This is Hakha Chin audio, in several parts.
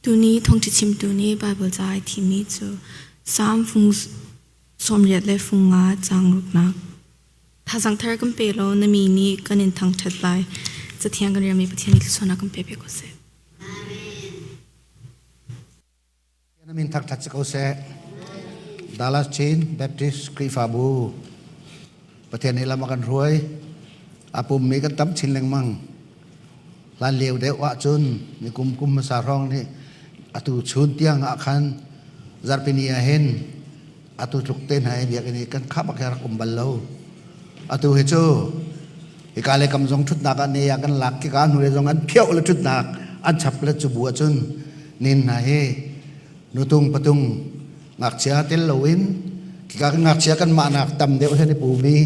Tuni thawngṭha chimtu nih Baibal ca ai thimmi cu Salm fung 80 le fung nga caang ruknak. Thazaang thar kan pe law na mi nih kan in thangṭhat lai. Cathiang kan relmi Pathian nih thluachuahnak kan pe piak ko seh. Na min thangṭhat si ko seh. Dallas Chin Baptist Khrihfabu Pathian nih lam a kan hruai. A pummi kan tam chin lengmang. Hlan lio deuh ahcun ni kum kum hmasa hrawng nih atu chun tiang ah khan zarhpini ah hin atu tluk te hna i biakinn i kan khah bak hi a rak um bal lo. Atu hi cu hika le kam zong ṭhutnak ah ne ah kan lak kika hnu le zong an phioh le ṭhutnak an chap le cu bu ahcun nin hna hi nutung patung ngakchia tel loin kika kan ngakchia kan mah nak tam deuh hen i pumi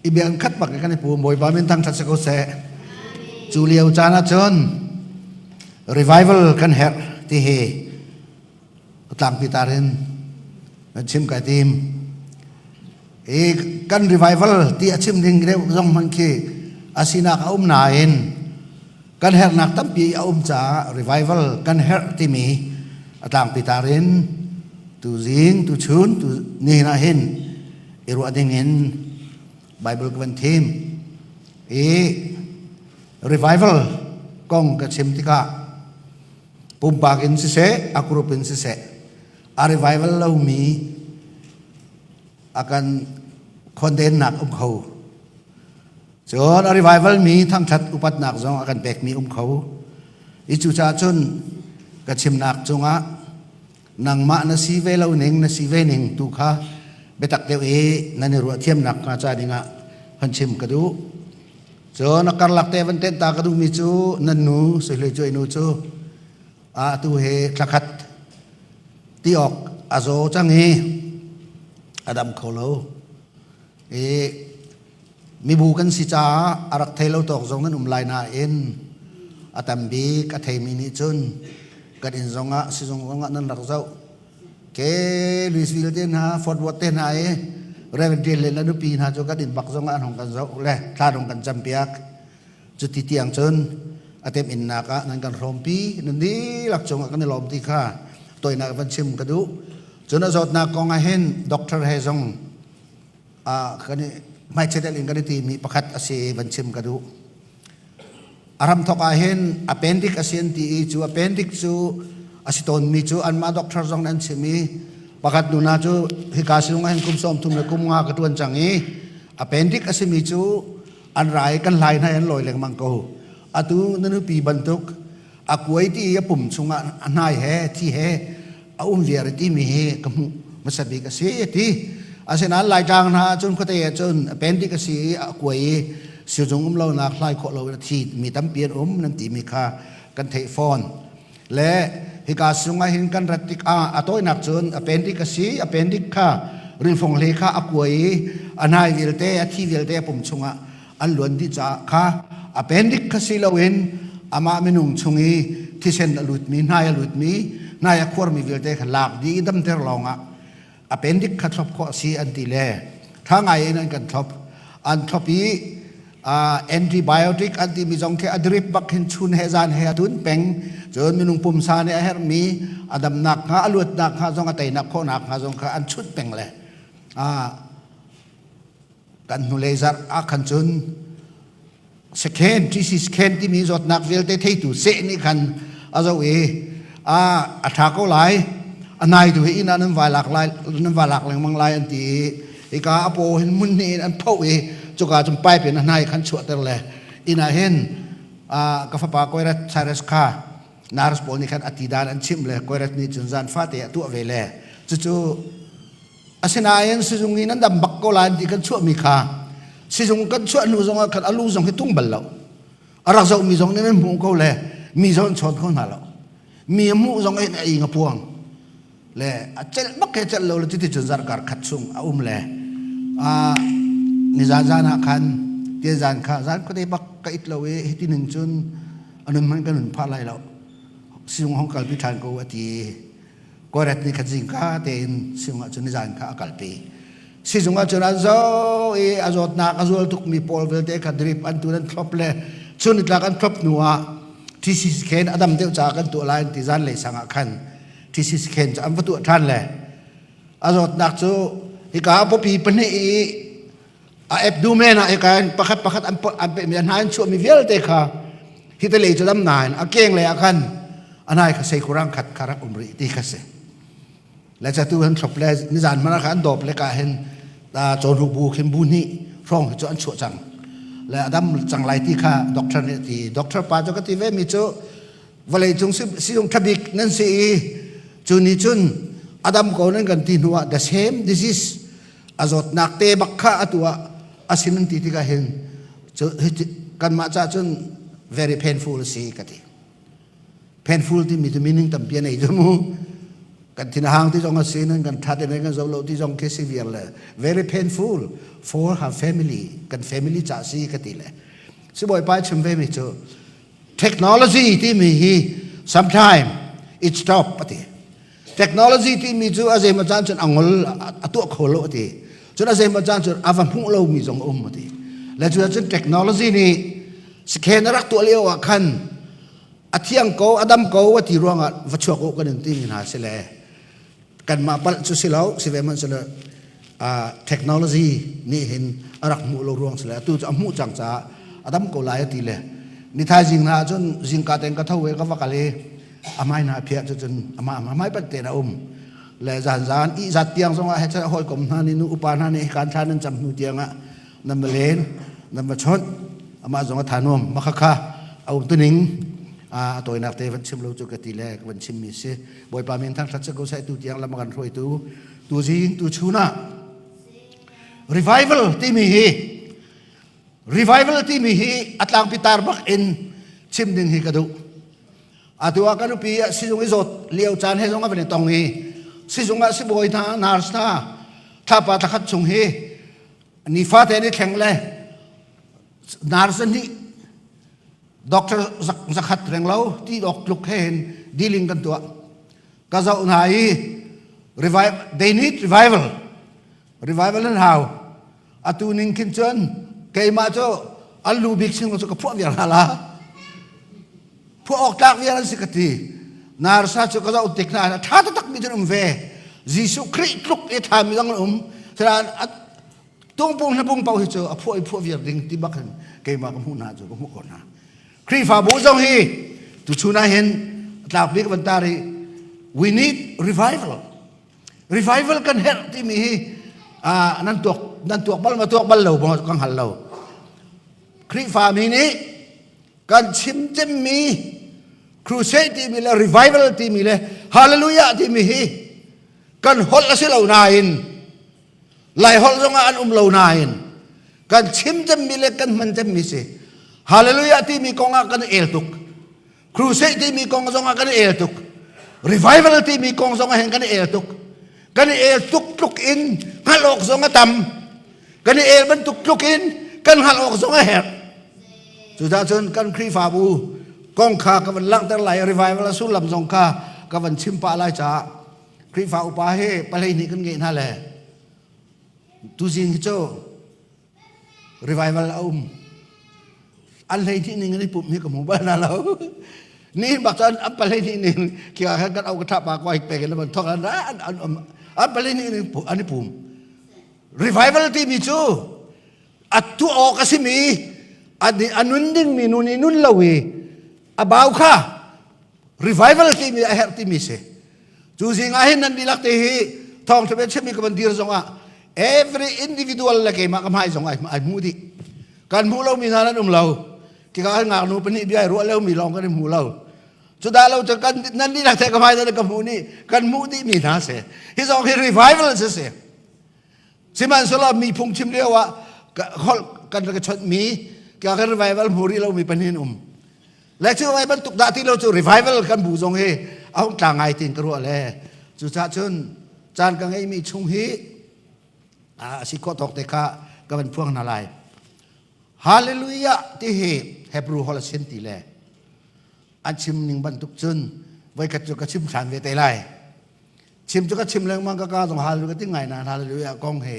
i biakinn khat bak kan i pu Bawipa min thangṭhat si ko seh. Cu lio caan ahcun revival kan herh ti hi tlangpi tar in nan chim kai tim i kan revival ti a chim ding deuh zong hman khi asinak a um nain kan herhnak tampi a um caah revival kan herh timi a tlangpi tar in tu zing tu chun tu ni ah hin i ruah ding in Bible ka van thim i revival kong ka chim tikah Pumpak in siseh, a group in siseh, a revival lomi a kan khondennak um kho. Cun a revival mi thangthat upatnak zong a kan pekmi um kho. I cucaah cun ka chimnak cungah nangmah na si ve lo ning na si ve ning tu kha biatak deuh i nan i ruah thiamnak hnga ca dingah hon chim ka duh. Cun a karlak te van tenh ta ka duhmi cu nan nu Suihlei Cuai nu cu atu he thlakhat ti awk a zaw cang i a dam kho lo. I mibu kan si caah a rak thei lo tawk zong nan um lai nain a tam bik a theimi nih cun kan inn zongah sizung zongah nan rak zoh. Ke Louisville te hna Fort Worth te hna i Reverend le na nupi hna cu kan inn bak zongah an hong kan zoh le thla dong kan campiak. Cuti tiang cun a tem innak ah nan kan hrawmpi nan dihlak cungah kan i lawm ti kha toinak van chim ka duh. Cun a zawtnak kong ah hin doctor he zong kan i hmaichia in kan i timi pakhat a si van chim ka duh. A ramthok ah hin appendix a si an ti i cu appendix cu a si tawnmi cu anmah doctor zong nih an chim i pakhat nu hna cu hika sinung ah hin kum 30 le kum nga ka ṭuan cang i appendix a simi cu an ra i kan hlai hna i an lawi lengmang ko. Atu na nupi bantuk a kuai ti i a pum chungah a hnai he thi he a um viar i timi hi ka hmuh hmasa bik a si ti. Asinain Laitlang hna ahcun khuate ahcun appendix a si i a kuai i sizung um lonak hlai khawh lo in a thi mi tampi an um nan timi kha kan theih fawn. Le hika sung ah hin kan rat tikah a tawinak cun appendix a si appendix kha rilfong hle kha a kuai i a hnai vialte a thi vialte a pum chungah an luan dih caah kha appendix kha si loin amah minung chung i thisen a lutmi hnai a lutmi hnai a khuarmi vialte kha lak dih i damter lawngah appendix kha thlop khawh a si an ti le tha ngai in an kan thlop an thlop i antibiotic an timi zong khi a drip bak hin chun he zan he a tun peng cun minung pumsa nih a herhmi a damnak hnga a luatnak hnga zong a teinak khawhnak hnga zong kha an chunh peng le kan hnulei zarh ah khan cun scan TC scan timi zawtnak vialte theitu seh nih khan a zoh i a a ṭha ko lai a nai tu hi inn ah nan vai lak lai nan vai lak lengmang lai an ti i hika a paw hin mun hnih in an phoh i cuka cun pipe in a hnai khan chuahter le inn ah hin ka fapa Koirat Cyrus kha nurse pawl nih khan a ti dan an chimh le Koirat nih cun zan fate a tuah ve le cucu Asinain sizung in an dam bak ko lai ti kan chuahmi kha sizung kan chuah hnu zongah khan a lu zong hi tung bal lo. A rak zohmi zong nih nan hmuh ko le mi zong an chawn kho hna lo. Mi a hmuh zong in a ing a puang. Le a celh bak he celh lo le cuti cun zarh kar khat chung a um le a nizan zan ah khan tian zan kha zan khuate bak ka it lo i hiti ning cun a nun hmanh kan nun phah lai lo. Sizung hong kalpi ṭhan ko a ti. Koret nih kha zingka tein sizung ah cun nizan kha a kalpi. Sizung ah cun an zo i a zawtnak a zual tukmi pawl vialte kha drip an tun an thlop le chun nitlak an thlop hnu ah TC scan a dam deuh caah kan tuah lai ti zan lei sang ah khan TC scan cu an va tuah ṭhan le a zawtnak cu hika pawpi pahnih i a ep du men ah hika in pakhat pakhat an an pehmi a hna in chuahmi vialte kha hi te lei cu dam nain a keng lei ah khan a nai kha seikurang khat kha rak um rih ti kha si. Le catu han thlop le nizan hmanh ah khan an dawp le ka hin cawhnuk bu khin bu hnih hrawng hi cu an chuah cang le a dam cang lai ti kha doctor nih a ti. Doctor pa cu ka ti ve mi cu vawlei cung sizung ṭhabik nan si i cu nih cun a dam ko nan kan ti hnu ah the same disease a zawtnak te bak kha atu ah a sin an ti tikah hin cu kanmah ca cun very painful a si ka ti. Painful timi cu meaning tampi a nei cu mu. Kan thin a hang ti zong a si nan kan that in kan zo lo ti zong khi severe le very painful for her family, kan family ca si ka ti le. Sibawi pa chim ve mi cu technology timi hi sometime it stop ati. Technology timi cu a zeimaw caan cun a ngol a tuah kho lo ati. Cun a zeimaw caan cun a va hmuh lo mi zong a um ati. Le cu cun technology nih scan a rak tuah lio ah khan a thiang ko a dam ko a ti ruangah va chuak u kan in ti mi hna si le kanmah palh cu si lo si ve hmanh sile technology nih hin a rak hmuh lo ruang si le atu cu a hmuh cang caah a dam ko lai a ti le ni thaizing hna cun zingka tein ka tho i ka va kal i a hmai hna phiah cu cun amah hmai pat tein a um le zan zan i zat tiang zongah he hawikom hna nih nu upa hna nih kan thla nan cam hnu tiangah nan va len nan va chawnh amah zong a tha nuam makhakha a um tuning a tawinak te van chim lo cu ka ti le ka van chim mi si. Bawipa min thangthat si ko seh. Tu tiang lam kan hruaitu tu zing tu chun ah revival timi hi, revival timi hi a tlangpi tar bak in chim ding hi ka duh. Atu ah kan upi sizung i zawt lio caan he zong a van i tong i sizung ah sibawi hna, nurse hna thlapa thlakhat chung hi nifate ni thleng le nurse nih doctor zakhat reng lo ti dok tluk he hin dealing kan tuah ka zoh hna i revive, they need revival, revival an hau. Atu ning khin cun keimah cu an lu bik sin cu ka phuah viar hna la, phuah awk tlak viar an si ka ti. Narsa cu ka zoh tik hna tha taktak mi cun um ve, Jesuh Khrih tluk i tha mi dang an um. Sinain tungpung hlapung paoh hi cu a phuah i phuah viar ding ti bak hin keimah ka hmuh hna cu ka hmuh ko hna. Khrihfabu zong hi tuchun ah hin tlak bik van tar i we need revival, revival kan herh timi hi nan tuak nan tuak bal ma tuak bal lo maw kan hal lo. Khrihfa mi nih kan chim cemmi crusade timi le revival timi le hallelujah timi hi kan holh a si lo nain, Lai holh zongah an um lo nain kan chim cemmi le kan hman cemmi si. Hallelujah timi kong ah kan el tuk, crusade timi kong zongah kan el tuk, revival timi kong zongah hin kan el tuk. Kan el tuk tluk in hngalh awk zong a tam, kan i el bantuk tluk in kan hngalh awk zong a herh. Cucaah cun kan Khrihfabu kong kha ka van langhter lai, revival a sullam zong kha ka van chim pah lai caah. Khrihfa upa hi palei nih kan ngeih hna le tuzing hi cu revival a um. An hlei hnih ning an i pumh hi ka hmu bal hna lo. Ni bak cun an palei hnih ning kia khan kan au ka thapa ko hik pek in ban thok an an an an palei hnih ning an i pum. Revival timi cu a tu awk a simi a nun dingmi nun i nun lo i a bau kha revival timi a herh timi si. Cu zing ah hin nan dihlak te hi thawng ṭha chimmi ka van dir zong ah every individual le keimah ka hmai zong ai hmu dih. Kan hmuh lomi hna nan um lo. Tikah ngaknu pahnih bia ruah lomi lawng kan i hmu lo. Cu dah lo cu kan nan dihlak te ka hmai nan ka hmuh nih kan hmuh dih mi hna si. Hi zong hi revival si si. Sihmanhsehlaw mi phung chim lio ah holh kan rak chawnh mi ka kan revival hmu rih lomi pahnih um. Le cu ai bantuk dah ti lo cu revival kan bu zong hi a hung tla ngai tin ka ruah le cucaah cun caan ka ngeihmi chung hi a si khawh tawk te kha ka van phuang hna lai. Hallelujah ti hi Hebrew holh a sin ti le an chim ning bantuk cun voikhat cu ka chim hlan ve te lai. Chim cu ka chim lengmang, ka ka zong hallelujah ka ti ngai nain hallelujah kong hi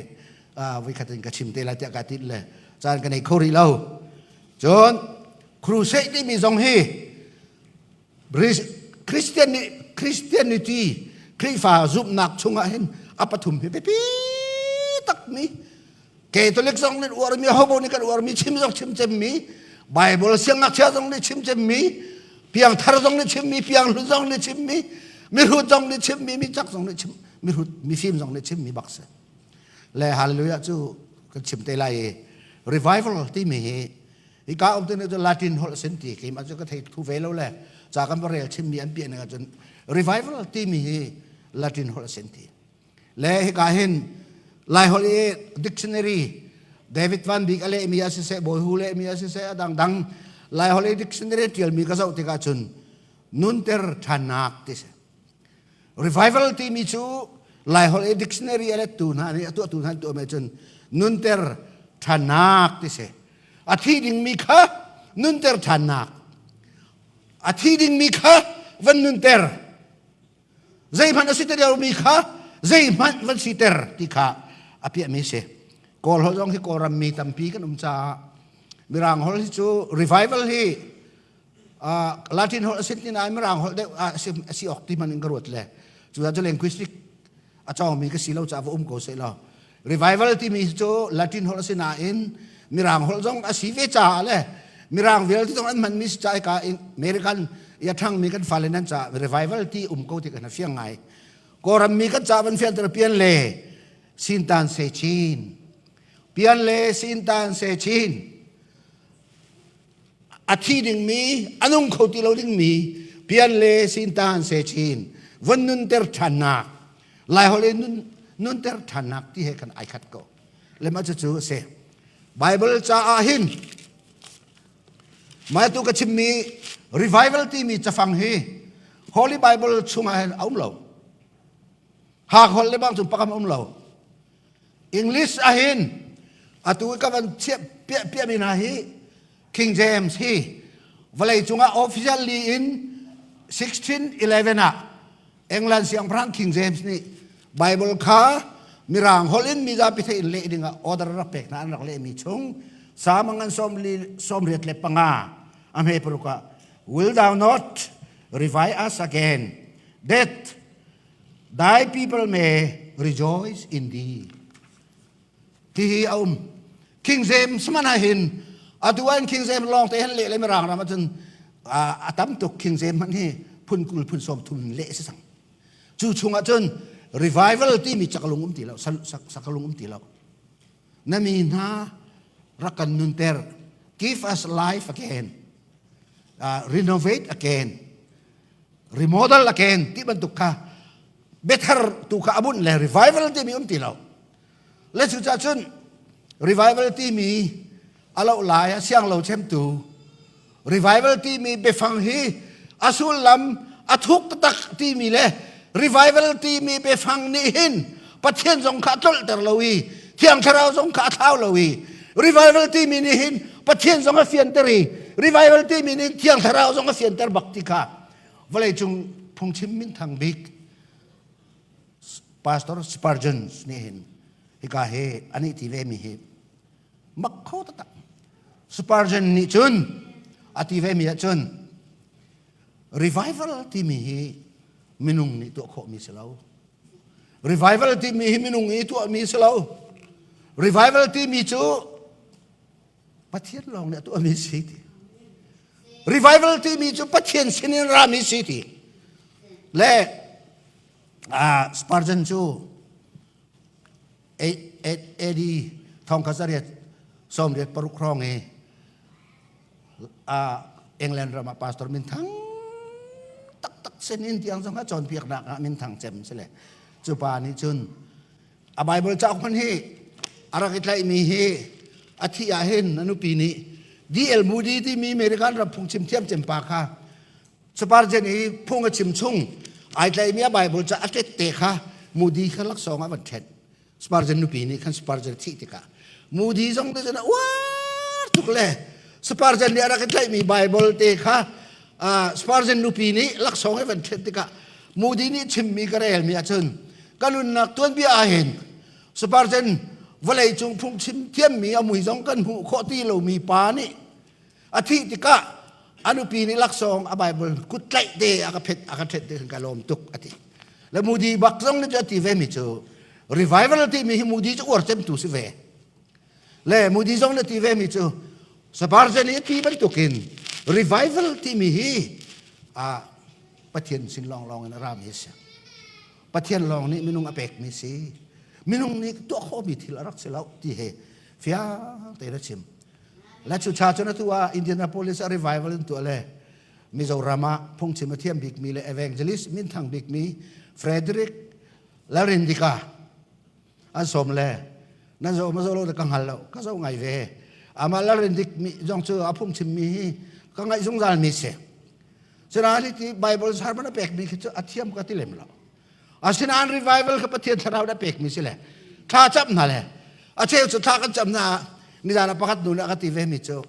voikhat in ka chim te lai tiah ka ti le caan ka nei kho rih lo. Cun crusade timi zong hi. Christian nih Christianity Khrihfa zumhnak chungah hin a pathum hi biapi takmi Catholic zong nih uarmi hobo nih kan uarmi chim zong chim cemmi Bible siangngakchia zong nih chim cemmi piangthar zong nih chimmi pianghlun zong nih chimmi mihrut zong nih chimmi micak zong nih chim mihrut mifim zong nih chimmi bak si le hallelujah cu kan chim te lai i revival timi hi hika um te cu Latin holh sin ti keimah cu ka thei thu ve lo le ca kan va rel chimmi an piah ning ahcun revival timi hi Latin holh sin ti Le hika hin Laiholh i dictionary David Van Bik a lehmi a siseh, Bawi Hu lehmi a siseh, a dangdang Laiholh i dictionary ṭialmi ka zoh tikah cun nunter ṭhannak ti si. Revival timi cu Laiholh i dictionary a lettu hna nih a tuahtu hna tuahmi cun nunter ṭhannak ti si. A thi dingmi kha nunter ṭhannak. A thi dingmi kha van nunter. Zeihmanh a si ti lomi kha zeihmanh van siter ti kha a piahmi a si. Kawl holh zong hi Kawlram mi tampi kan um caah Mirang holh hi cu revival hi Latin holh a si ti nain Mirang holh deuh a si awk ti hmanh in ka ruat le cu cu linguistic a cawngmi ka si lo caah va um ko seh law revival timi cu Latin holh a si nain Mirang holh zong a si ve caah le Mirang vialte zong an hmanmi si caah ka American i a ṭhangmi kan fale nan caah revival ti um ko ti kan fiang ngai. Kawlram mi kan ca van fianter pian le sintan se chin pian le sintan se chin a thi dingmi a nung kho ti lo dingmi pian le sintan se chin von nunter ṭhannak Laiholh in nun nunter ṭhannak ti he kan ai khat ko le mah cucu a si Bible caah hin mah tu ka chimmi revival timi cafang hi Holy Bible chungah hin a um lo Hak holh le bang cu pakam um lo English ahin atu ka van chiah piah piah mi hna hi King James hi vawlei cungah officially in 1611 ah England siangpahrang King James nih Bible kha mirang holh in mizapi theih in leh dingah order rak pek hna an rak lehmi chung Salm ngan 85 a hme paruk ah will thou not revive us again that Thy people may rejoice in thee. Ti hi a um. King James man ah hin atu an King James lawng te hin leh le mirang ram ahcun a tam tuk King James hmanh hi phun 20 phun 30 leh si sang. Cu chung ahcun revival timi chakalung um ti lo sakalung um ti lo. Na mi hna rak kan nunter. Give us life again. Renovate again. Remodel again ti bantuk kha biathar tu kha abunh le revival timi um ti lo. Le cu cah cun revival timi a loh lai a siang lo chemtu revival timi biafang hi a sullam a thuk taktak timi le revival timi biafang nih hin Pathian zong kha a tlolhter lo i Thiang Thlarau zong kha a thlau lo i revival timi nih hin Pathian zong a fianter i revival timi nih Thiang Thlarau zong a fianter bak ti kha vawleicung phungchim minthang bik Pastor Spurgeon nih hin hika hi ani ti ve mi hi mak kho taktak Spurgeon nih cun a ti ve mi ah cun revival timi hi minung nih tuah khawh mi si lo Revival timi hi minung i tuahmi si lo. Revival timi cu Pathian lawng nih a tuahmi si ti. Revival timi cu Pathian sinin rami si ti. Le Spurgeon cu AD 1886 hrawng i England ram ah pastor minthang taktak sinin tiang zong a cawnpiaknak ah minthang cem si le cu pa nih cun a Bible cauk hman hi a rak i tlaihmi hi a thih ah hin a nupi nih D.L. Moody timi American ram phungchim thiam cem pa kha Spurgeon i phung a chim chung ai tlaihmi a Bible ca a tette kha Moody kha laksawng ah van ṭhenh Spurgeon nupi nih khan Spurgeon thih tikah Moody zong te cun uar tuk le Spurgeon nih a rak i tlaihmi Bible te kha Spurgeon nupi nih laksawng he van ṭhen tikah Moody nih chimmi ka relmi ahcun ka nunnak tuanbia ah hin Spurgeon vawlei cung phungchim thiammi a mui zong kan hmuh khawh ti lomi pa nih a thih tikah. A nupi nih laksawng a Bible kut tlaih te a ka phet a ka thet te ka lawm tuk a ti. Le Moody bak zong nih cu a ti ve mi cu revival ti mi hi Moody cu uar cem tu si ve. Le Moody zong nih ti ve mi cu Spurgeon i ti bantukin revival ti mi hi a Pathian sin lawnglawng in a rami a si. Pathian lawng nih minung a pekmi si. Minung nih tuah khawhmi thil a rak si lo ti he fiang tein a chim. Le cu cha cun atu ah Indianapolis a revival in tuah le Mizoram ah phungchim a thiam bikmi le evangelist minthang bikmi Frederick Lalrindika an sawm le nan zo ma zo lo ka hngal lo ka zo ngai ve ama Lalrindik mi zong cu a phungchim mi hi ka ngaih zungzal mi si. Sinain ti Bible sermon a pekmi khi cu a thiam ka ti lem lo. Asinain revival kha Pathian thlarau na pekmi si le thla cam hna le a cheu cu thla kan cam hna nizan ah pakhat nu nih a ka ti ve mi cu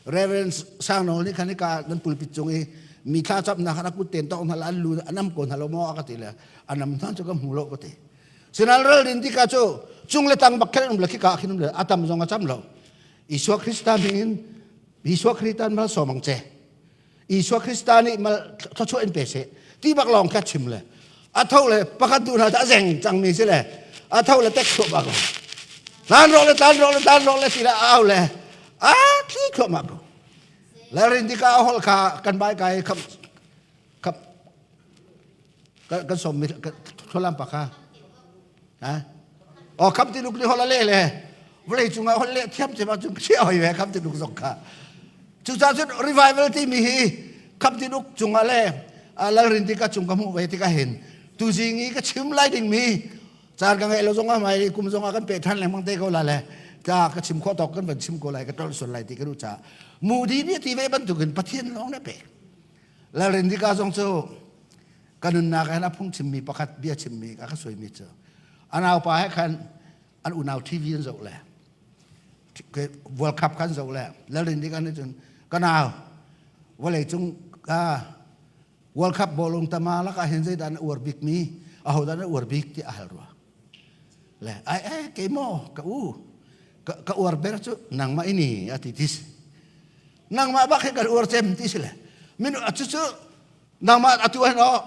Reverend Sangnol nih khan hika nan pulpit cung i mi thla camnak khan a kut ten tawk hna la an lu a nam ko hna lo maw a ka ti le a nam hna cu ka hmu lo ka ti. Sinal ral din tika cu cung le tang bak khen um le khika khin um le a tam zong a cam lo. Isua Krista min in Isua Krista mal sawm ang che. Isua Krista nih mal thluachuah in pe seh ti bak lawng kha chim le a tho le pakhat duh hna a zeng cangmi si le a tho le tek thluah bak tlan rawh le tlan rawh le tlan rawh le ti le au le a thli thluahmah ko le rin tika a holh kha kan bai kai kham kham kan som mi tholam pa kha ha o kham ti luk ni hol le le vawlei cungah hol le thiam cem ahcun chia hoi ve kham ti luk zong kha cucaah cun revival ti mi hi kham ti luk cungah le lalrin ti ka cung ka hmuh ve tikah hin tuzing i ka chim lai ding mi caan ka ngeih lo zong ah mai kum zong ah kan pe than lengmang te ko la le ta ka chim khawh tawk kan van chim ko lai ka tol sual lai ti ka duh caah Moody nih ti ve bantukin Pathian lawng ne pek lalrin dika zong cu ka nunnak ah hin a phung chimmi pakhat bia chimmi a ka suaimi cu a naupa he khan an unau TV an zoh le World Cup khan zoh le lalrin dik an cun ka nau vawlei cung ka World Cup bawlung tama lakah hin zeidah na uar bik mi ahodah na uar bik ti a hal rua le ai ai kei maw ka u ka uar ber cu nangmah ini a ti tis nangmah bak hi kan uar cem ti si le minu cu cu nangmah atu hin o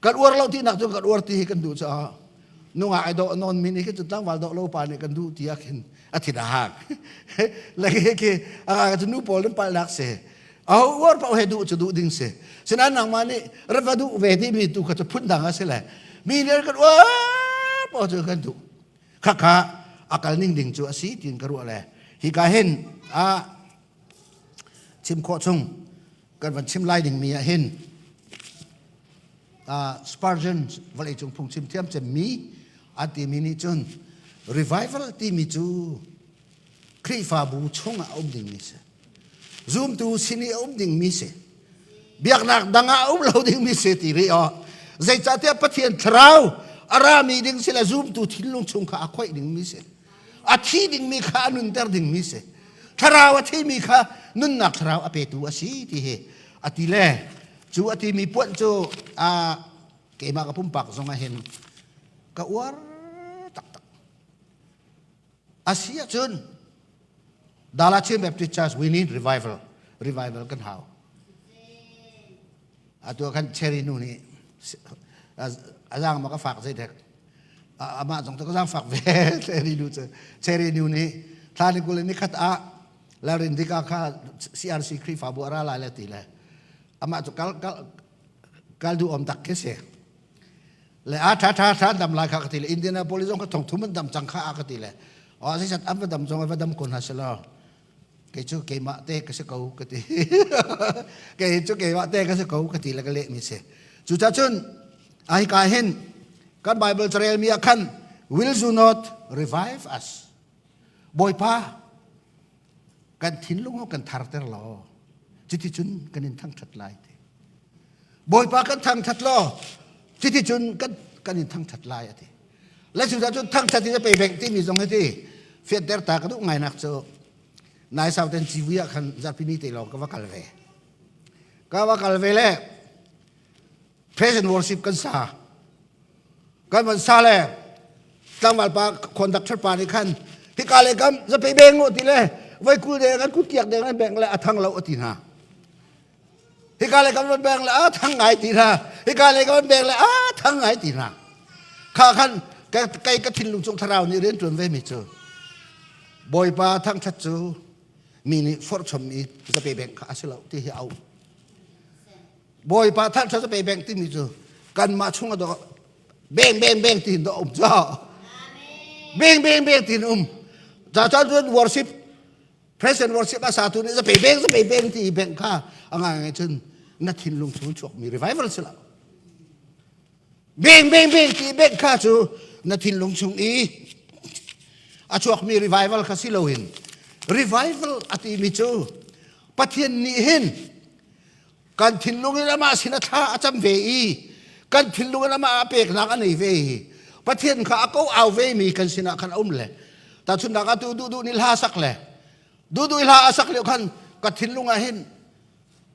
kan uar lo ti nak cu kan uar ti hi kan duh caah nungak ai dawh non mi nih khi cu tlangval dawh lo pa nih kan duh ti ah khin a thin a hang le khi khi a cu nu pawl nan palh nak si a uar paoh he duh cu duh ding si sinain nangmah nih rafa duh ve ti mi tu kha cu phun dang a si le mi nih kan uar paoh cu kan duh khakha a kal ning ding cu a si tiin ka ruah le hi ka hin a chim khawh chung kan van chim lai dingmi ah hin Spurgeon vawleicung phungchim thiam cemmi an timi nih cun revival timi cu Khrihfabu chungah a um dingmi si. Zumtu sin i a um dingmi si. Biaknak dang ah a um lo dingmi si ti rih aw. Zeicahtiah Pathian thlarau a rami ding si le zumtu thinlung chung kha a khoih dingmi si. A thi dingmi kha a nunter dingmi si. Thlarau a thimi kha nunnak thlarau a petu a si ti hi a ti le cu a timi puanh cu a keimah ka pumpak zong ah hin ka uar taktak. A si ahcun Dala Chin Baptist Church we need revival. Revival kan hau. Atu khan Cherry nu nih a zaang ma ka fak zei dek. Amah zong ka zaang fak ve Cherry nu cu. Cherry nu nih thla ni kul ni khat ah Lalrin dika kha CRC Khrihfabu a ra lai le ti le amah cu kal kal kal duh om tak khi si. Le a tha tha tha dam lai kha ka ti le Indianapolis zong ka thong thum an dam cang kha a ka ti le o si sat an va dam zong va dam ko hna selaw kei cu keimah te ka si ko ka ti kei cu keimah te ka si ko ka ti le ka leh mi si cucah cun ai ka hin kan Bible carel mi ah khan will you not revive us Bawipa kan thinlung kan tharter law cuticun kan in thangṭhat lai ti Bawipa kan thangṭhat law cuticun kan kan in thangṭhat lai a ti le cucaah cun thangṭhat in a pe beng timi zong hi ti fianter ta ka duh ngai nak cu nai sauten civui ah khan zarhpini te lawng ka va kal ve ka va kal ve le praise and worship kan sa kan van sa le tlangval pa conductor pa nih khan hika le kam zape beng u ti le voi kul deng an kut kiak deng an beng le a thang lo a ti hna. Hika le kan van beng le a thang ngai ti hna. Hika le kan van beng le a thang ngai ti hna. Kha khan kei ka thinlung chung thlarau nih rian ṭuan ve mi cu Bawipa thangṭhat cu mi nih forhchom i zape beng kha a si lo ti hi a um. Bawipa thangṭhat zape beng timi cu kanmah chung a do beng beng beng ti in do um cu. Beng beng beng ti in um. Ca cun worship praise and worship a satu nih zape beng zape beng ti beng kha a ngai ngai cun na thinlung chung chuakmi revival si lo. Beng beng beng ti beng kha cu na thinlung chung i a chuakmi revival kha si loin revival a timi cu Pathian nih hin kan thinlung in amah sin a thla a cam ve i kan thinlung in amah a peknak a nei ve i Pathian kha a ko au ve mi kan sinah khan a um le tahchunhnak ah tu duh duh nih hla sak le duh duh hla a sak lio khan ka thinlung ah hin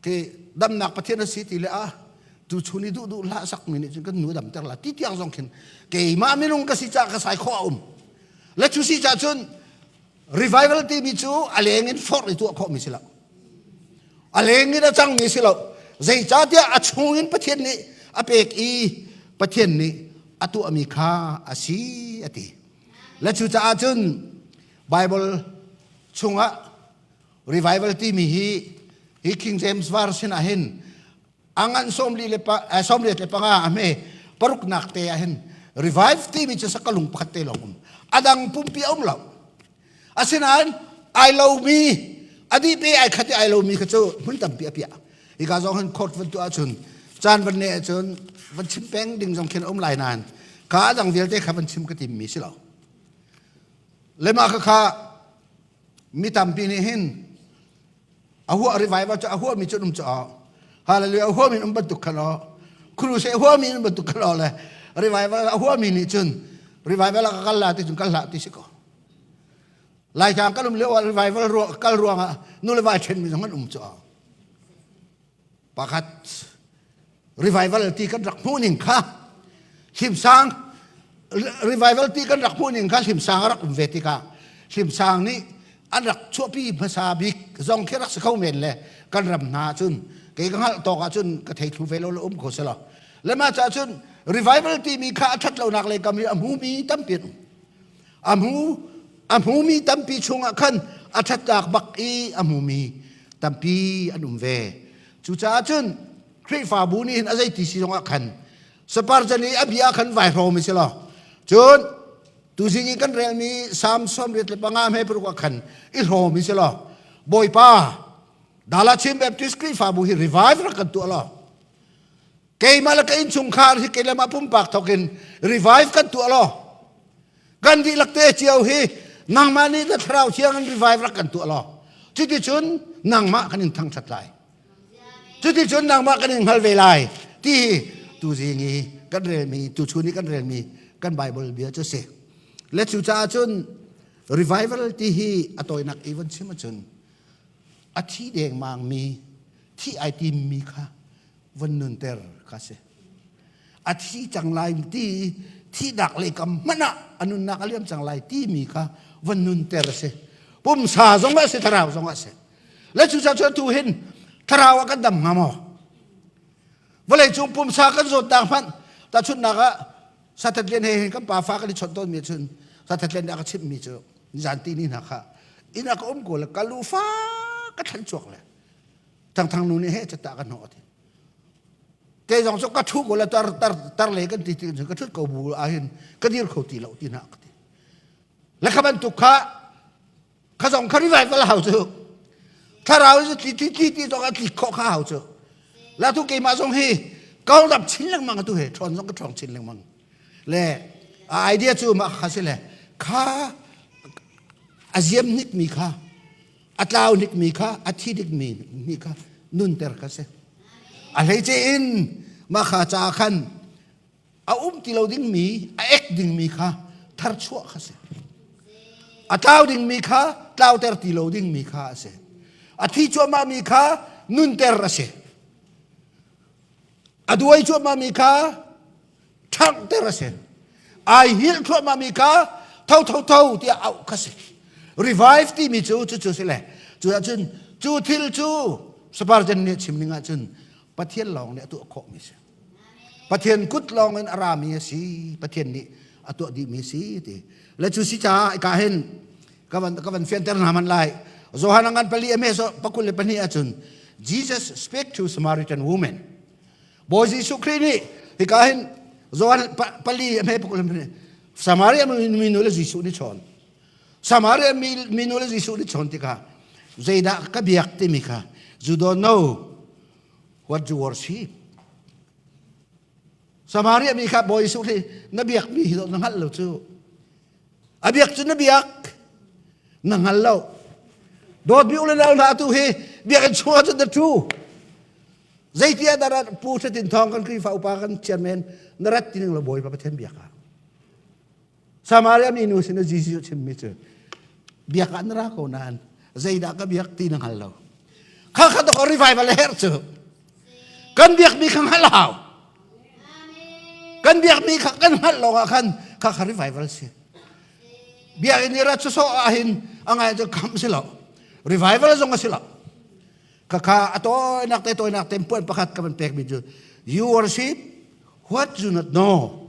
khi damnak Pathian a si ti le a tu chun i duh duh hlah sak mi nih cun kan nu damter la ti tiang zong khin keimah minung ka si ca ka sai khawh a um le cu si ca cun revival ti mi cu a leng in forh i tuah khawh mi si lo a leng in a cang mi si lo zeicahtiah a chung in Pathian nih a pek i Pathian nih a tuah mi kha a si a ti le cu caah cun Bible chungah Revival timi hi hi King James Version ah hin a ngan sawmli le pa sawmriat le panga a hme paruknak te ah hin revive timi cu sakalung pakhat te lawng um adang pumpi a um lo asinain ai lomi adi pe ai khat i ai lomi kha cu hmun tampi a piah hika zong hin court van tuah ahcun caan van ne ahcun van chim peng ding zong khin a um lai nain kha adang vialte kha van chim ka tim mi si lo lema kha kha Mi tampi nih hin a huah revival cu a huahmi cu um cu hallelujah a huahmi um bantuk kha lo crusade a huahmi um bantuk kha lo le revival a huahmi nih cun revival a ka kal la ti cun kal hlah ti si ko Laitlang kan um lio ah revival kal ruangah nu le vai ṭhen mi zong an um cu pakhat revival ti kan rak hmuh ning kha hlimsang revival ti kan rak hmuh ning kha hlimsang a rak um ve tikah hlimsang nih an rak chuahpi hmasa bik zong khi rak si kho men le kan ram hna cun kei ka hngalh tawk ah cun ka thei thlu ve lo le um kho si lo le mah caah cun revival timi kha a ṭhat lonak lei kam hi a hmumi tampi an um a hmu a hmumi tampi chungah khan a ṭhatnak bak i a hmumi tampi an um ve cucaah cun Khrihfabu nih hin a zeiti si zongah khan Spurgeon i a bia khan vai hrawm si lo cun tuzing i kan relmi Psalm 85 hme paruk ah khan i hrawm si lo Bawipa Dala Chin Baptist Khrihfabu hi revive rak kan tuah lo keimah le ka innchungkhar hi kei le mah pumpak thawk in revive kan tuah lo kan dihlak te cio hi nangmah nih na thlarau thiang in revive rak kan tuah lo cuticun nangmah kan in thangṭhat lai cuticun nangmah kan in hngal ve lai ti hi tuzing i kan relmi tuchun i kan relmi kan Bible bia cu si le cucaah cun revival ti hi a tawinak i von chim ahcun a thi dengmang mi thi ai timmi kha von nunter kha si a thi cang lai ti thihnak lei kam hmanh ah a nunnak a liam cang lai timi kha von nunter a si pumsa zong ah si thlarau zong ah si le cucaah cun tu hin thlarau ah kan dam hnga maw vawlei cung pumsa kan zawtnak hmanh tahchunhnak ah sathat lian he hin kan pa fa kan i chawnh tawn mi cun sathat lian nih a ka chimh mi cu nizan ti ni hna kha inn ah ka um ko le ka lu fa ka thlan chuak le thangthang nu nih he cata ka hnawh ti kei zong cu ka thu ko le tar tar tar le kan ti ti ka thut ko bu ah hin ka dir kho ti lo ti na ka ti le kha bantuk kha kha zong kha revival hau cu thlarau cu tli tli tli ti zong a tli khawh kha hau cu la tu keimah zong hi kau dap chin lengmang tu he ṭhawn zong ka ṭhawng chin lengmang le a idea cu mah kha si le kha a ziam hnik mi kha a tlau hnikmi kha a thi dikmi mi kha nunter kha si a hleice in mah kha ca khan a um ti lo dingmi a ek dingmi kha tharchuah kha si a tlau dingmi kha tlauter ti lo dingmi kha a si a thi cuahmahmi kha nunter a si a duai cuahmahmi kha ṭhanghter a si ai hil thluahmahmi kha tho tho tho tiah auh kha si revive timi cu cucu si le cu ahcun cu thil cu Spurgeon nih chim ning ahcun. Pathian lawng nih a tuah khawhmi si. Pathian kut lawng in a rami a si. Pathian nih a tuah dihmi si ti. Le cu si caah ka hin ka van ka van fianter hna man lai. Johan ngan pali ame so pakul le pahnih ahcun Jesus speak to Samaritan woman. Bawi Jesuh Khrih nih hika hin Johan pali ame pakul le pahnih Samaria minu le Jesuh nih chawn. Samaria minu le Jesuh nih chawn tikah zeidah ka biak timi kha you don't know what you worship. Samaria mi kha Bawi Jesuh nih na biak mi hi na hngalh lo cu. A biak cu na biak na hngal lo. Dawt mi ule nau hna tu hi biakinn chung ahcun na ṭhu. Zeitiah dah pu Thatin Thawng kan Khrihfa upa kan chairman na rat ti ning lo Bawipa Pathian biak ah. Samaria mi nu sin Jesuh chimmi cu biak ah na ra ko nain zeidah ka biak ti na hngal lo. Kha kha to revival her cu. Kan biak mi kha hngal hau. Kan biak mi kha kan hngalh lawng ah khan kha kha revival si. Biakinn i rat sawsawh ah hin a ngai cu kham si lo. Revival zong a si lo. Kha kha a tawinak te tawinak te puan pakhat ka van pek mi cu you worship what you not know.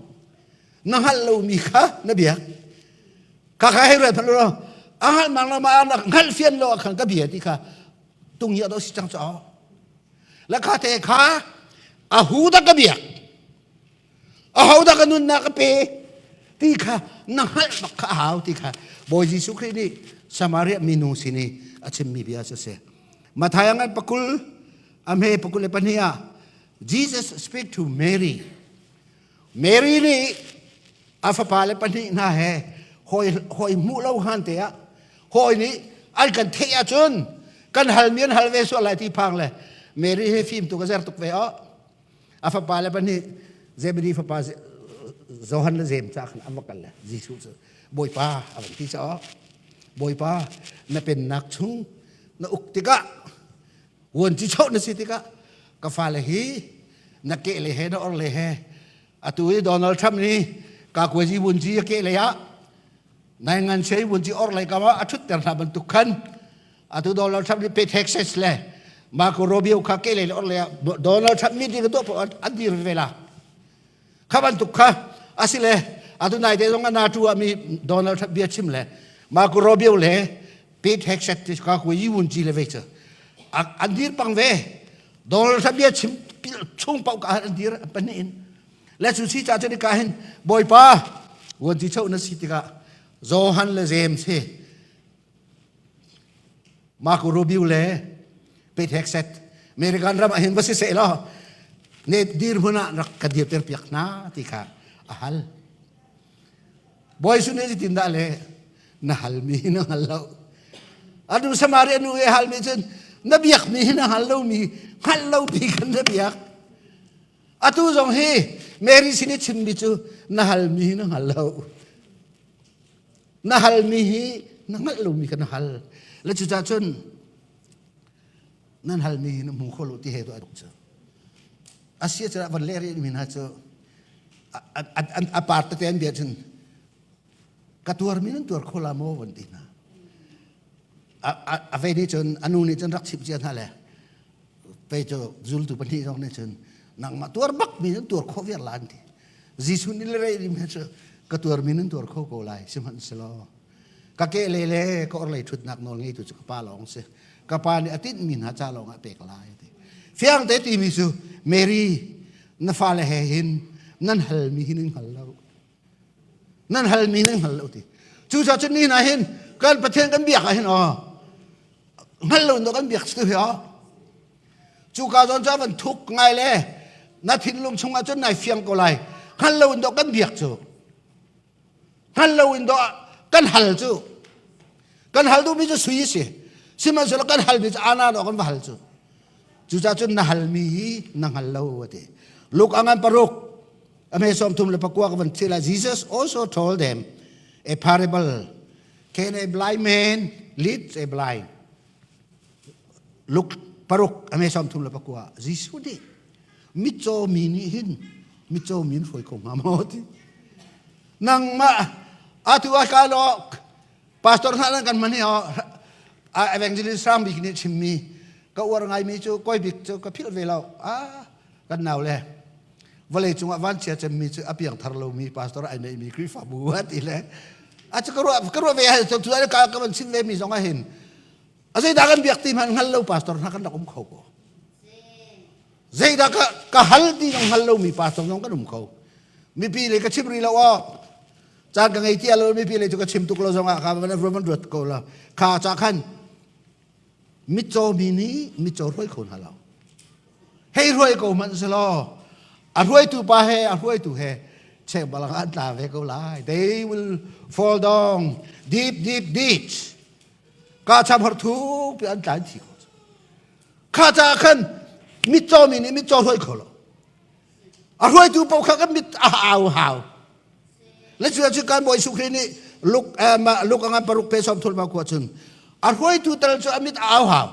Na hngalh lomi kha na biak. Kha kha hei ruat hmanh law a hngalh mang lo ma na hngalh fian lo ah khan ka bia ti kha tung hi a si cang cu la kha te kha a hu dah ka biak a ho dah ka nunnak ka pe ti kha na hngalh bak kha a hau ti kha Bawi Jesuh Khrih nih Samaria minu sin i a chimmi bia cu si Matthai ngan pakul a hme pakul le pahnih ah Jesus speak to Mary Mary nih a fapa le pahnih hna he hawi hawi hmuh lo han te ah hawi nih an kan theih ahcun kan halmi an hal ve sual lai ti phang le Mary hi fim tu ka zer tuk ve oh a fapa le pahnih Zebedee fapa Johan le James ca khan an va kal le Jesuh cu Bawipa a van ti caah Bawipa na pennak chung na uk tikah vuanci choh na si tikah ka fale hi na ke le he na or le he atu i Donald Trump nih kakuazi vunci a ke lei ah naingan sei vunci or lei kam ah a ṭhutter hna bantuk khan atu Donald Trump nih pay taxes le Marco Rubio kha ke lei le or lei ah Donald Trump meeting ka tuah paoh an dir ve la kha bantuk kha asile atu nai te zong a NATO ah mi Donald Trump bia chim le Marco Rubio le Pete Hegseth ti ka ku yi wun chi le ve chu an dir pang ve Donald Trump bia chim chung pau ka an dir an pan in le chu si cha chu ka hin boypa won ti chau na si tikah Johan le James he Marco Rubio le Pete Hegseth American ram ahin va si se lo ne dir hmun ah rak ka dir ter piak na ti kha a hal Bawi sun hi zeitin dah le na halmi na hngal lo. Anu Samaria nu i halmi cun na biakmi hi na hngal lomi hngalh lomi kan na biak. Atu zong hi Mary sin i chimmi cu na halmi hi na hngal lo. Na halmi hi na hngalh lomi kan hal. Le cucaah cun nan halmi hi na hmu kho lo ti he tu cu. Asia cu van le ri mi hna cu a par tete an bia cun ka tuarmi nan tuar kho la maw van ti hna a ve nih cun a nu nih cun rak chimh cia hna le pei cu zultu pahnih zong nih cun nangmah tuar bak mi nan tuar khawh viar la an ti Jesuh nih le rei rim cu ka tuarmi nan tuar kho ko lai sihmanhsehlaw ka ke le le ka orlei ṭhutnak nawl ngeitu cu ka pa lawng si ka pa nih a tinhmi hna ca lawng ah pek lai ti fiang te timi cu Mary na fale he hin nan halmi hi nan hngal lo nan halmi nan hngal lo ti cucaah cun ni hna hin kan Pathian kan biak ah hin aw hngal lo in kan biak si hi aw cuka zawn cu van thuk ngai le na thinlung chungah cun nai fiang ko lai hngal lo in kan biak cu hngal lo in dawh kan hal cu kan hal duhmi cu sui si sihmanhsehlaw kan halmi cu ana dawh kan va hal cu cucaah cun na halmi hi na hngal lo a ti Luke angan paruk ame som thum le pakua ka van thila Jesus also told them a parable can a blind man lead a blind Luke paruk ame som thum le pakua Jesuh nih mitcaw mi nih hin mitcaw mi in hruai ko hnga maw ti nangmah atu a ka lo pastor hna nan kan man hi evangelist ram bik nih chimmi. Ka uar ngaimi cu koi bik cu ka philh ve lo. Ah, kan nau le vawlei cungah vanchia cemmi cu a piangthar lomi pastor ai neimi Khrihfabu a ti le a cu ka ruah ka ruah ve tu tu ka ka van chim ve mi zong ah hin a zeidah kan biak ti hmanh hngal lo pastor hna kan rak um kho ko. Zeidah ka ka hal ti zong hngal lomi pastor zong kan um kho. Mipi le ka chim rih lo aw. Caan ka ngei ti lo mipi le cu ka chim tuk lo zong ah kha van van ruat ko la. Kha cha khan mitcaw mi nih mitcaw hruai kho hna lo. Hei hruai ko hmanh selaw a hruaitu pa he a hruaitu he chek balang an tla ve ko lai. They will fall down deep deep ditch. Ka cham har thuk pi an tla an thi ko. Kha ca khan mitcaw mi nih mitcaw hruai kho lo. A hruaitu paoh kha kan mit a au hau. Le cu cu kan Bawi Jesuh Khrih nih luk luk a ngan paruk pe som thul ma khua cun a hruaitu tal cu a mit a au hau.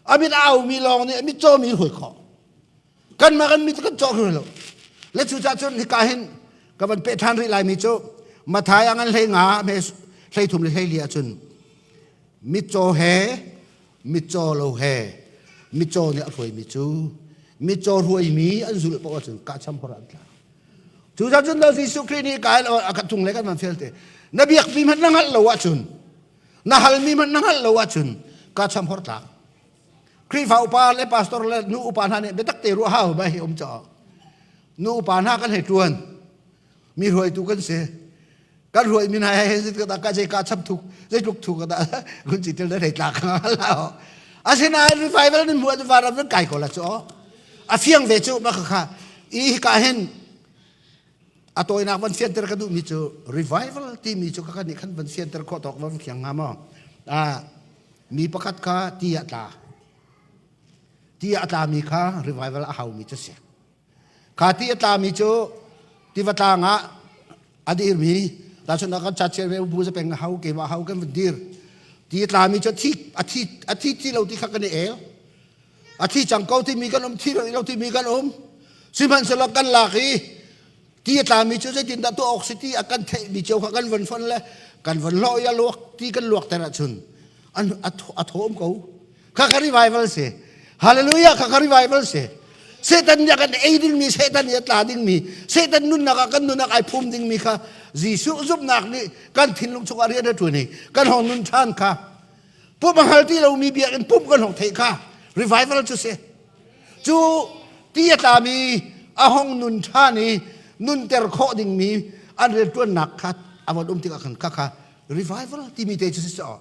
A mit a au mi lawng nih a mit caw mi hruai khawh. Kan mah kan mit kan cawk hruai lo. Le cu ca cun hika hin ka van pe ṭhan rih lai mi cu Mathai a ngan hlei nga me hlei thum le hlei li ahcun mitcaw he mitcaw lo he mitcaw nih a hruaimi cu mitcaw hruaimi an zulh paoh ahcun kahcham hor an tla. Cucaah cun Jesuh Khrih nih ka a ka tung le kan van fel te na biakmi hmanh na hngalh lo ahcun na halmi hmanh na hngalh lo ahcun kahcham hor tlak. Khrihfa upa le pastor le nu upa hna nih biatak te ruah hau ba hi um caw. Nu upa hna kan hei tuan mi hruaitu kan si. Kan hruai mi hna he he ka ka zei ka chap thuk zeitluk thuk ka da kun ci tel da thei tlak la. Asinain revival nin hmuh varam nan kai ko la chu. A fiang ve cu ma kha i ka hin a tawinak van fianter ka duhmi cu revival timi cu ka nih khan van fianter khawh tawk van fiang hnga maw. Mi pakhat kha ti a tla. Ti a tlami kha revival a haumi cu si. Kha ti a tlami cu tiva tlang ah a dirmi tahchun ah kan chachiar ve bu za peng hau ke ma hau kan van dir. Ti a tlami cu thi a thi a thi ti lo ti kha kan i el. A thi cang ko timi kan um thi lo timi kan um. Sihmanhsehlaw kan lak i ti a tlami cu zeitindah tuah awk si ti a kan theihmi cio kha kan von fon le kan von hlawh i a luak ti kan luakter ahcun an a thawm ko. Kha kha revival si. Hallelujah. Kha kha revival si. Satan nih a kan ei dingmi, Satan nih a tla dingmi, Satan nunnak ah kan nunnak ai phum dingmi kha Jesuh zumhnak nih kan thinlung chungah rian a ṭuan i kan hong nun ṭhan kha pumh a hngal ti lomi biakinn pumh kan hong theih kha revival cu si. Cu ti a tlami a hong nun ṭhan i nunter khawh dingmi an rianṭuannak kha a von um tikah khan kha kha revival timi te cu si caw.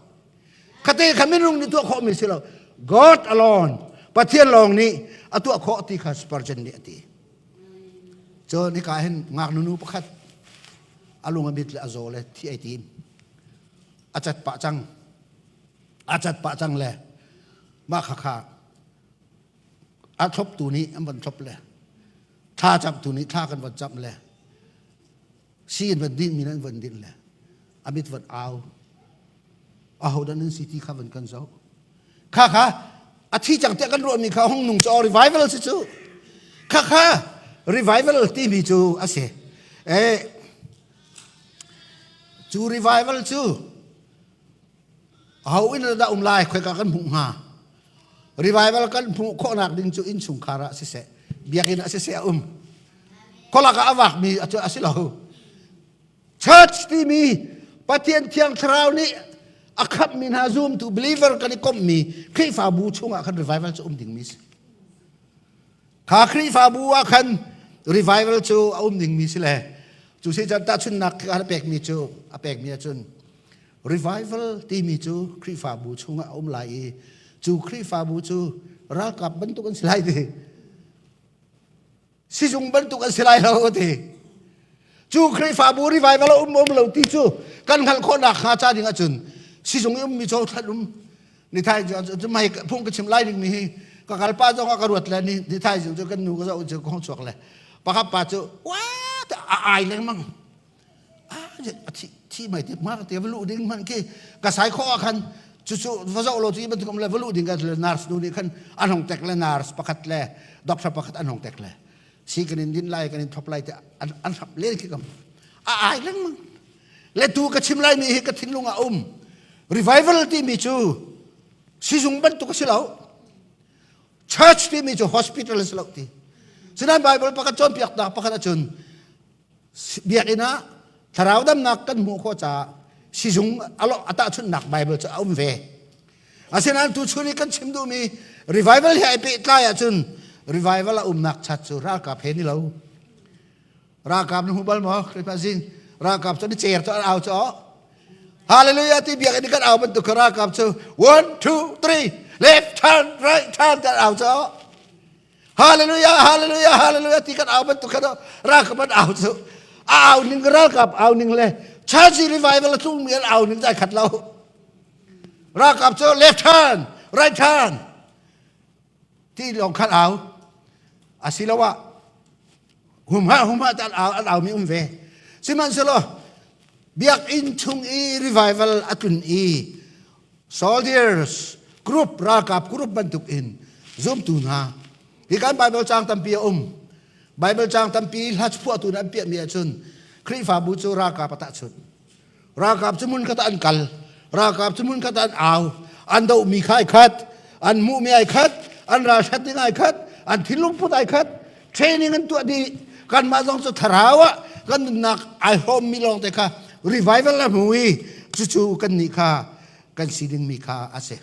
Khate kha minung nih tuah khawhmi si lo. God alone, Pathian lawng nih a tuah khawh ti kha Spurgeon nih a ti. Cun hika hin ngaknu nu pakhat a lung a mit le a zaw le thi ai tim. A cat pah cang. A cat pah cang le mah kha kha a thloptu nih an van thlop le thla camtu nih thla kan van camh le si an van dinh mi an van dinh le a mit van au aho dah nan si ti kha van kan zoh kha kha a thi cang tiah kan ruahmi kha hung nung cu revival si cu kha kha revival timi cu a si e cu revival cu Aho inn dah um lai khoika kan hmuh hnga? Revival kan hmuh khawhnak ding cu innchungkhar ah siseh, biakinn ah siseh a um. Khualak ah a vakmi a si lo. Church timi Pathian Thiang Thlarau nih a khamhmi hna zumtu believer kan i komhmi Khrihfabu chungah khan revival cu um dingmi si. Kha Khrihfabu ah khan revival cu a um dingmi si le cu si cun tahchunhnak a pekmi cu a pekmi ahcun Revival timi cu Khrihfabu chungah a um lai i cu Khrihfabu cu ralkap bantuk an si lai ti. Sizung bantuk an si lai lo ti. Cu Khrihfabu revival a um um lo ti cu kan hngalh khawhnak hnga ca ding ahcun sizung i ummi cu thlan um ni thai cu mai phung ka chim lai ding mi hi ka kal pa zong a ka ruat le ni ni thai cu kan nu ka zoh cu ka hong chuak le pakhat pa cu wa a ai lengmang thi mai te ma te va luh ding man khi ka sai kho ah khan cu cu va zoh lo ti bantuk le va luh ding ka le nurse nu nih khan an hong tek le nurse pakhat le doctor pakhat an hong tek le si kan in din lai kan in thop lai te an an hrap len khi kam a ai lengmang le tu ka chim lai mi hi ka thinlung ah um revival ti mi cu sizung bantuk a si lo. Church timi cu hospital a si lo ti. Sinain Bible pakhat cawnpiaknak pakhat ahcun biakinn ah thlarau damnak kan hmuh khawh caah sizung a tahchunhnak Bible cu a um ve. Asinain tuchun i kan chim duhmi revival he ai pehtlai ahcun revival a umnak chat cu ralkap he ni lo. Ralkap na hmu bal maw? Khrihfa zing ralkap cu ni cer cu an au cu Hallelujah ti biakinn kan au bantuk kha ralkap cu one two three left turn right turn ti an au cu Hallelujah hallelujah hallelujah ti kan au bantuk kha ralkap an au cu a au ning ralkap au ning le church revival a tlungmi an au ning zai khat lo ralkap cu left turn right turn ti lawng khan au asiloah humha humha te an au mi um ve sihmanhsehlaw biakinn chung i revival a tlun i soldiers group ralkap group bantuk in zumtu hna hi kan bible caang tampi a um bible caang tampi hla phuahtu an piahmi ahcun khrihfabu cu ralkap a tahchunh Ralkap cu hmun khat ah an kal. Ralkap cu hmun khat ah an au. An dohmi kha ai khat. An hmuhmi ai khat. An ralhrat ding ai khat. An thinlung put ai khat. Training an tuah dih. Kanmah zong cu thlarau ah kan nunnak ai hrawmmi lawng te kha revival a hmu i cucu kannih kha kan si dingmi kha a si.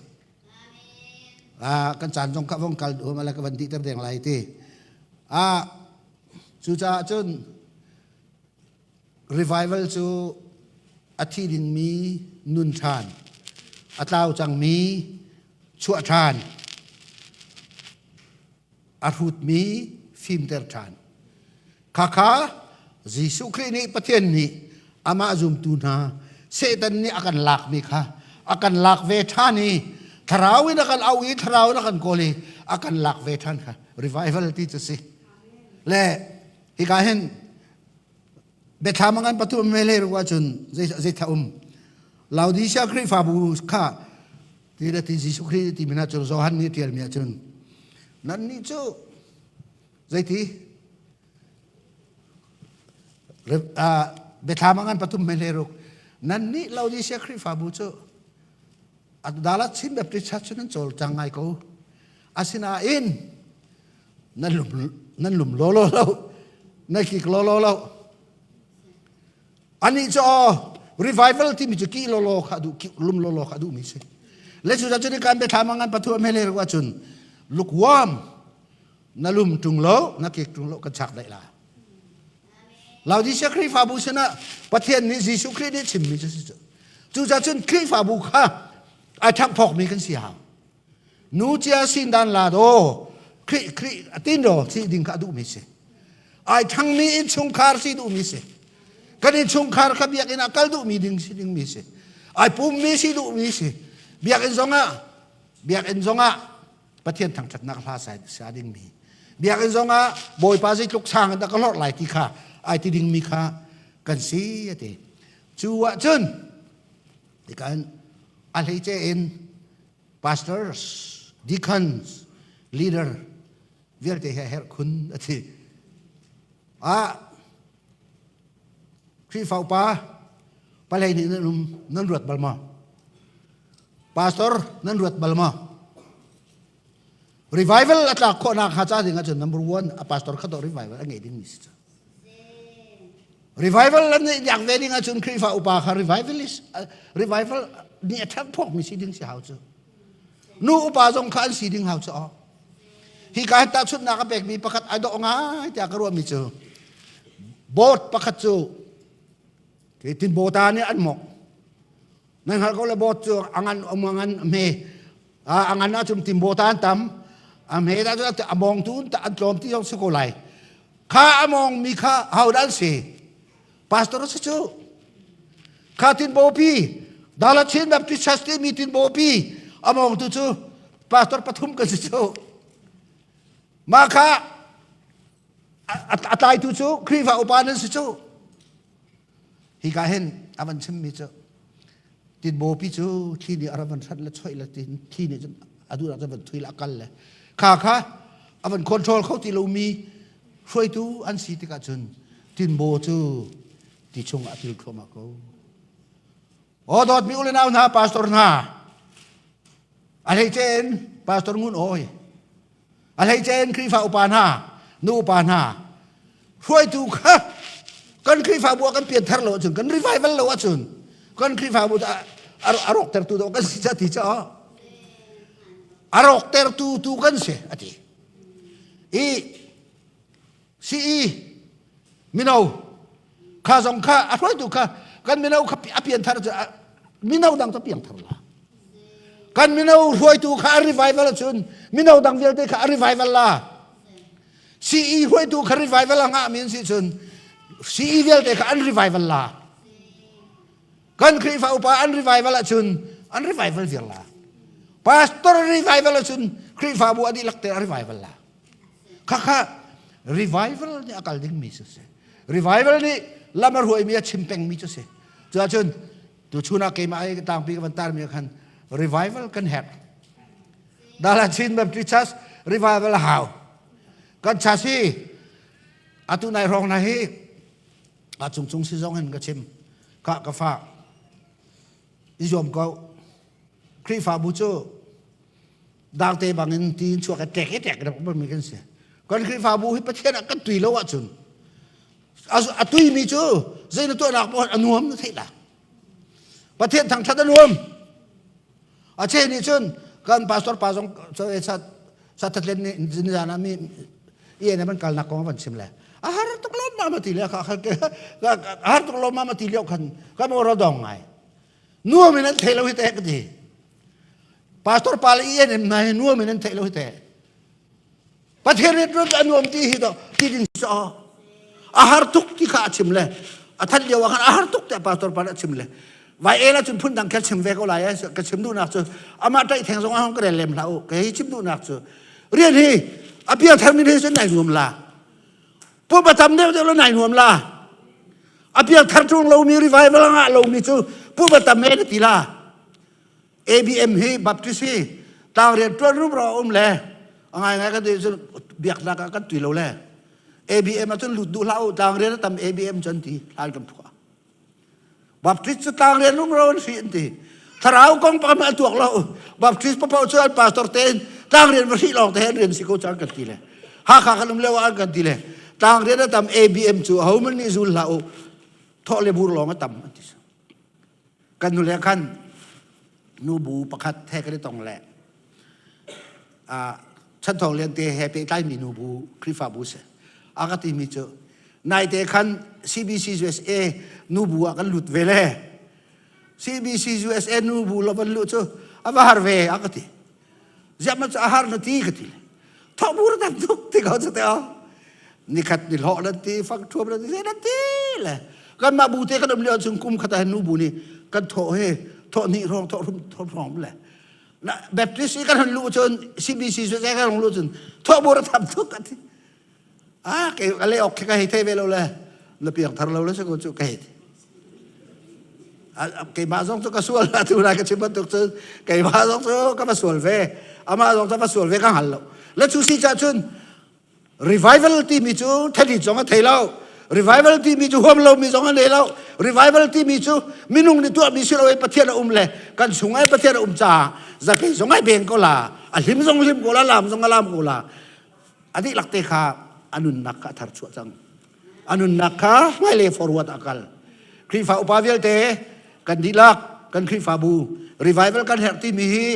Ah, kan caan zong kha vong kal duh ala ka van dihter deng lai ti. Ah, cucaah cun Revival cu a thi dingmi nun ṭhan, a tlau cangmi chuah ṭhan, a hrutmi fimter ṭhan. Khakha Jesuh Khrih nih Pathian nih amah zumtu hna Satan nih a kan lakmi kha a kan lak ve ṭhan i thlarau in a kan auh i thlarau in a kan kawl i a kan lak ve ṭhan kha revival ti cu si. Le hika hin Biathlam a ngan pathum mele ru ahcun zei tha um Laodicea Khrihfabu kha ti le ti Jesuh Khrih ti min ahcun Johan nih tialmi ahcun nannih cu zeiti biathlam a ngan pathum mele ruk nannih Laodicea Khrihfabu cu Dallas Chin Baptist Church cu nan cawlcang ngai ko asinain nan lum nan lum law law lo na kik law law lo anih cu revival timi cu ki law law kha duh lum law law kha duh mi si le cu cun kan be thla mangan pathu mele ru cun lukewarm na lum tung lo na kik tung lo kan chak dai la Laodicea Khrihfabu sinah Pathian nih Jesuh Khrih nih chimmi cu si cu cucaah cun Khrihfabu kha ai ṭhangphawkmi kan si hau Nu cia sin dan la do Khrih Khrih atin do si ding kha duh mi si. Ai thang mi in chungkhar si duh mi si. Kan in chungkhar kha biakinn ah kal duh mi ding si ding mi si. Ai pum mi si duh mi si. Biakinn zongah biakinn zongah Pathian thangṭhatnak hla sai sa ding mi. Biakinn zongah Bawipa zeitluk sang in dah ka hlorh lai ti kha ai ti ding mi kha kan si ati. Cu ah cun tikan a hleice in pastors, deacons, leader vialte he herh khun a thi. Ah, Khrihfa upa palei nih nan um nan ruat bal maw? Pastor nan ruat bal maw? Revival a tlak khawhnak hnga ca ding ahcun number one a pastor kha to revival a ngei ding mi si cu. Revival an neih diak ve ding ahcun Khrihfa upa kha revivalist revival nih a ṭhek phawk mi si ding si hau cu. Nu upa zong kha an si ding hau cu. Hi ka hin tahchunhnak a pekmi pakhat ai dawh ngai tiah ka ruahmi cu boat pakhat cu tinbawta nih an mawk. Nan hngalh ko le boat cu a ngan um a ngan a hme a ngan ahcun tinbawta an tam a hme dah cun a mawngtu an tlawm ti zong si ko lai. Kha a mawngmi kha hodah an si? Pastor a si cu. Kha tinbawpi Dallas Chin Baptist Church timi tinbawpi a mawngtu cu pastor pathum kan si cu. Mah kha a tlaitu cu Khrihfa upa nan si cu. Hika hin a van chimmi cu tinbawpi cu thli nih a ra van hrat le choih le thli nih cun a duh ah cun van thui le a kal le kha kha a van control kho ti lomi hruaitu an si tikah cun tinbaw cu ti chungah a pil thluahmah ko. Aw dawtmi u le nau hna pastor hna a hleice in pastor Ngun Awi. A hleice in Khrihfa upa hna, nu upa hna, hruaitu kha kan Khrihfabu ah kan pianthar lo ahcun, kan revival lo ahcun, kan Khrihfabu a rawktertu dawh kan si ca ti caah a rawktertu tu kan si a ti. I CE mino kha zong kha a hruaitu kha kan mino kha a pianthar cu mino dang cu piangthar la. Kan mino hruaitu kha a revival ahcun mino dang vialte kha a revival la. CE hruaitu kha revival a ngah mi an si cun CE vialte kha an revival la. Kan Khrihfa upa an revival ahcun an revival viar la. Pastor revival ahcun Khrihfabu a dihlak te a revival la. Khakha revival nih a kal ding mi cu si. Revival nih lam a hruai mi a chim peng mi cu si. Cuahcun Tuchun ah keimah i tlangpi ka van tarmi ah khan revival kan herh. Dala Chin Baptist Church revival a hau. Kan church hi atu nai hrawng na hi a cungcung si zong in ka chim. Ka ka fa i zuam ko. Khrihfabu cu dangte bangin ti in chuak i tek i tek rak mi kan si. Kan Khrihfabu hi Pathian ah kan tui lo ahcun a tuimi cu zei na tuahnak paoh a nuam na theih la Pathian thangṭhat a nuam a che nih cun kan pastor pa zong sathatlen nih nizan ah mi ian man kalnak kong van chim le a har tuk lo ma ma ti le kha a har tuk lo ma ma ti lio khan kan oro dong ngai nuam in an thei lo hi te ka ti pastor pa le ian em nai nuam in an thei lo hi te Pathian rian a nuam ti hi to ti ding so a har tuk ti kha a chim le a that lio ah khan a har tuk tiah pastor pa a chim le vai el ahcun phun dang kha chim ve ko lai ka chim duhnak cu amah ṭaih theng zong ah ka rel lem hlah u ka hi chim duhnak cu rian hi a piang thar mi hi cun nai nuam la pu patam deuh deuh lo nai nuam la a piang thar ṭung lo mi revival ngah lo mi cu pu patam e na ti la ABM hi Baptist hi tlang rian ṭuan rumro a um le a ngaingai kan ti cun biaknak ah kan tui lo le ABM ah cun lut duh hlah u tlang rian a tam ABM cu an ti hlan kan phuah Baptist cu tlang rian rumro an si an ti thlarau kong pakhat a tuak lo Baptist papoh cu an pastor te in tlang rian va hrih lawng te an rian si ko cang kan ti le Hakha kan um lio ah an kan ti le tlang rian a tam ABM cu ahohmanh nih zul hlah u thawh le bur lawng a tam an ti Kan nule khan nubu pakhat he kan i tong le chanthawng lian te he pehtlaimi nubu Khrihfabu si. A ka timi cu naite khan CBC USA nubu ah kan lut ve le CBC USA nubu lo van luh cu a va har ve a ka ti. Ziah ma cu a har na ti ka ti. Thawhbur tam tuk ti ko cu te o. Nikhat ni hlawh nan ti, fang thuam nan ti, zei nan ti le. Kan mah bu te kan um lio chung kum khat ah nu bu nih kan thawh he thawh hnih hrawng thawh rum thawh hrawng le. Na Baptist i kan han luh cun CBC cu kan hong luh cun thawhbur a tam tuk ka ti. Ah ke ka le ok ka hei thei ve lo le na piang thar lo le se ko cu ka hei keimah zong cu ka sual tu lai ka chim bantuk cun keimah zong cu ka va sual ve amah zong cu va sual ve ka hngal lo le cu si cah cun revival timi cu thadi zong a thei lo revival timi cu huam lomi zong a nei lo revival timi cu minung nih tuahmi si lo i Pathian a um le kan chung ai Pathian a um caah zapi zong ai beng ko la a hlim zong hlim ko la lam zong a lam ko la a dihlak te kha a nunnak kha a thar chuah cang a nunnak kha hmailei forward a kal Khrihfa upa vialte kan dihlak kan Khrihfabu revival kan herh timi hi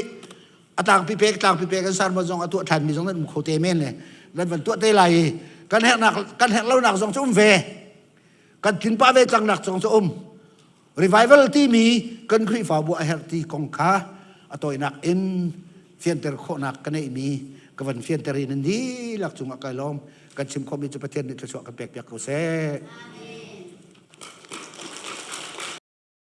a tlangpi pek tlangpi pek kan sermon zong a tuah ṭhan mi zong nan um kho te men le nan van tuah te lai i kan herhnak kan herh lonak zong cu um ve kan thin pah ve cangnak zong cu um revival timi kan Khrihfabu a herh ti kong kha a tawinak in fianter khawhnak ka neihmi ka van fianter in nan dihlak cungah kai lawm kan chim khawhmi cu Pathian nih thluachuah kan pek piak ko seh.